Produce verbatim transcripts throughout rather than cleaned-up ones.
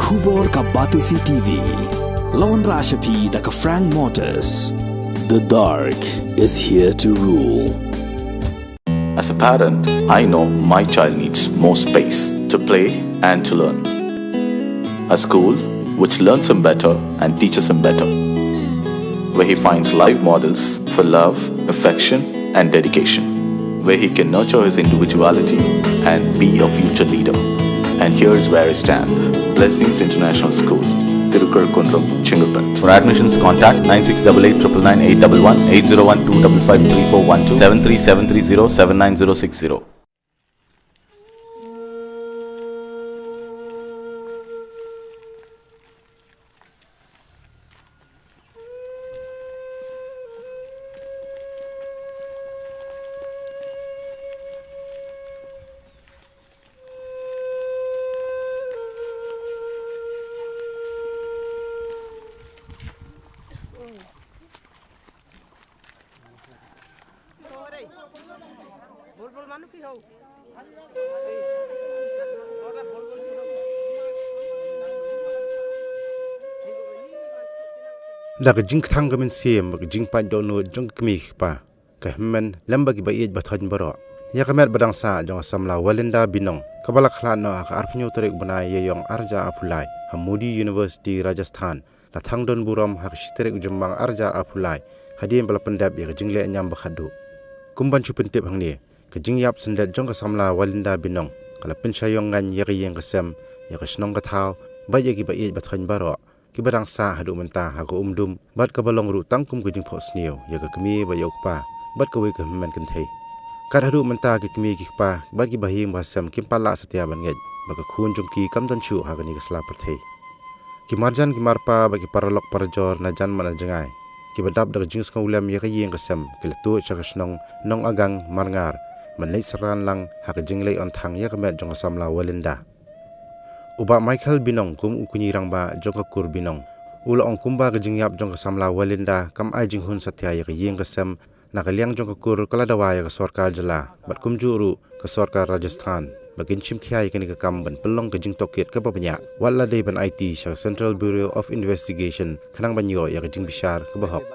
Khubor ka Batesi T V. La wanrah sha phi da ka Frank Motors. The dark is here to rule. As a parent, I know my child needs more space to play and to learn. A school which learns him better and teaches him better, where he finds live models for love, affection, and dedication, where he can nurture his individuality and be a future leader. And here's where I stand. Blessings International School, Tirukar Kundrum, Chengalpet. For admissions, contact nine six double eight triple nine eight double one, eight zero one two double five three four one two, seven three seven three zero seven nine zero six zero. Da ka jingkthang ka mynsiem, ka jingpait dohnud jong ka kmie ka kpa, ka hynmen lem bad kiba ïeit ba thoiñ baroh, ïa ka met ba dang sah jong ka samla Walinda Binong, kaba la khlad noh ha ka arphew tarik u bnai Ïaïong arhajar arphew lai, ha Modi University, Rajasthan, la thang don burom ha ka shi tarik u Jymmang arhajar arphew lai, hadien ba la pyndep ïa ka jingleh ñiam ba khatduh. Kum ban shu pyntip hangne, ka jingïap syndet jong ka samla Walinda Binong ka la pynshai ïong ngaiñ ïa ka ïing ka sem, ïa ka shnong ka thaw, bad ïa kiba ïeit ba thoiñ baroh, kiba dang sah haduh mynta ha ka umdum, bad kaba long ruh tang kum ka jingphohsniew ïa ka kmie bad ïa u kpa, bad kawei ka hynmen kynthei. Kat haduh mynta ki kmie ki kpa bad kiba ha ïing ba ha sem kim pat lah satia ban ngeit ba ka khun jong ki kam don shuh ha kane ka sla pyrthei. Ki marjan ki marpa bad ki paralok parajor na jan bad na jngai, kiba dap da ka jingsngewlem ïa ka ïing ka sem, ki la tuid sha ka shnong Nongagang Marngar ban leit synran lang ha ka jingleit on thang ïa ka met jong ka samla Walinda. U Bah Michael Binong, kum u kñi rangbah jong ka kur Binong, u la ong kumba ka jingïap jong ka samla Walinda kam ai jinghun satia ïa ka ïing ka sem, na ka liang jong ka kur ka la dawa ïa ka sorkar jylla bad kumjuh ruh ka sorkar Rajasthan ba kin shim khia ïa kane ka kam ban pynlong ka jingtohkit kaba bniah, wat la dei ban aiti sha ka Central Bureau of Investigation khnang ban ïoh ïa ka jingbishar kaba hok.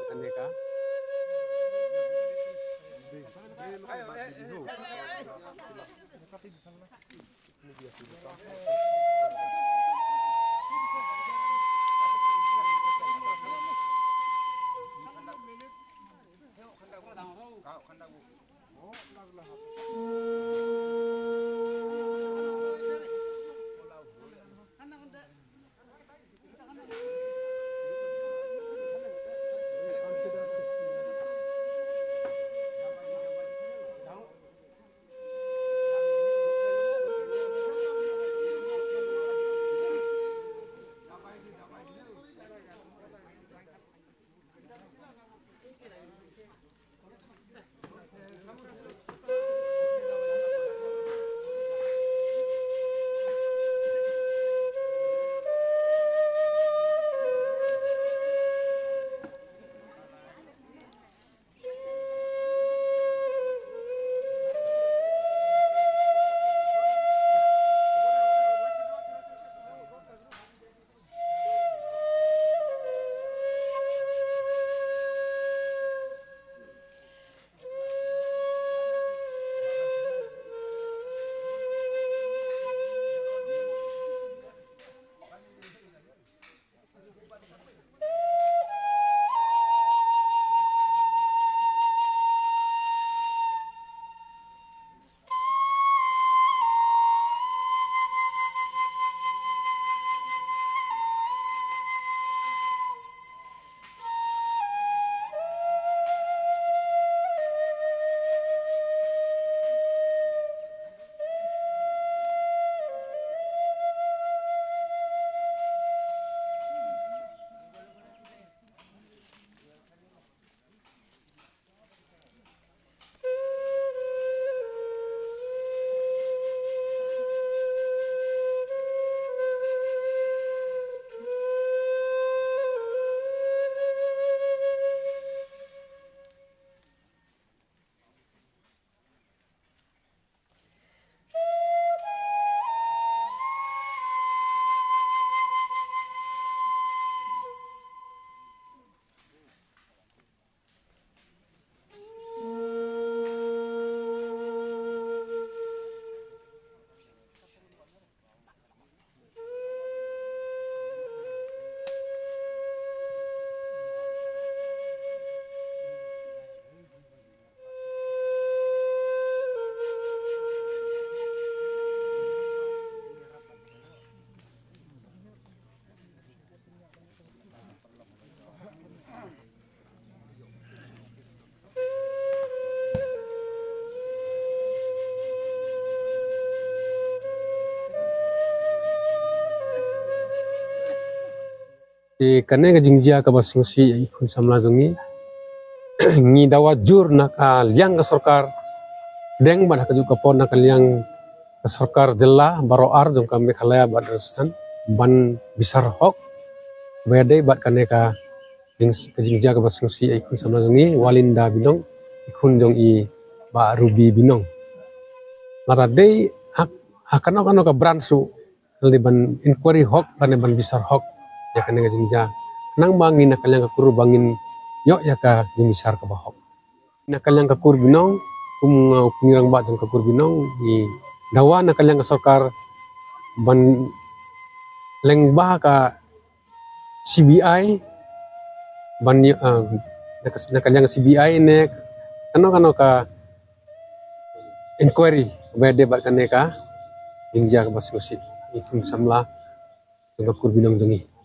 Te kane ka jingjia kaba sngewsih ïa i khun samla jong ngi, ngi dawa jur na ka liang ka sorkar deng bad ha kajuh ka por na ka liang ka sorkar jylla baroh ar jong ka Meghalaya bad Rajasthan ban bishar hok ba ïadei bad kane ka jing, ka jingjia kaba sngewsih ïa i khun samla jong ngi, Walinda Binong, i khun jong i Bah Ruby Binong. Lada dei ha, ha kano kano ka branch ruh, lada ban inquiry hok lane ban bishar hok ïa kane ka jingjia, nangba ngi na ka liang ka kur ba ngin ïoh ïa ka jingbishar kaba hok. Na ka liang ka kur Binong, kum nga u pynïarangbah jong ka kur Binong, ngi dawa na ka liang ka sorkar ban lyngba ka C B I, ban ïa, ah, na ka, na ka liang ka C B I ne kano kano ka inquiry ba ïadei bad kane ka jingjia kaba sngewsih ïa i khun samla jong ka kur Binong jong ngi.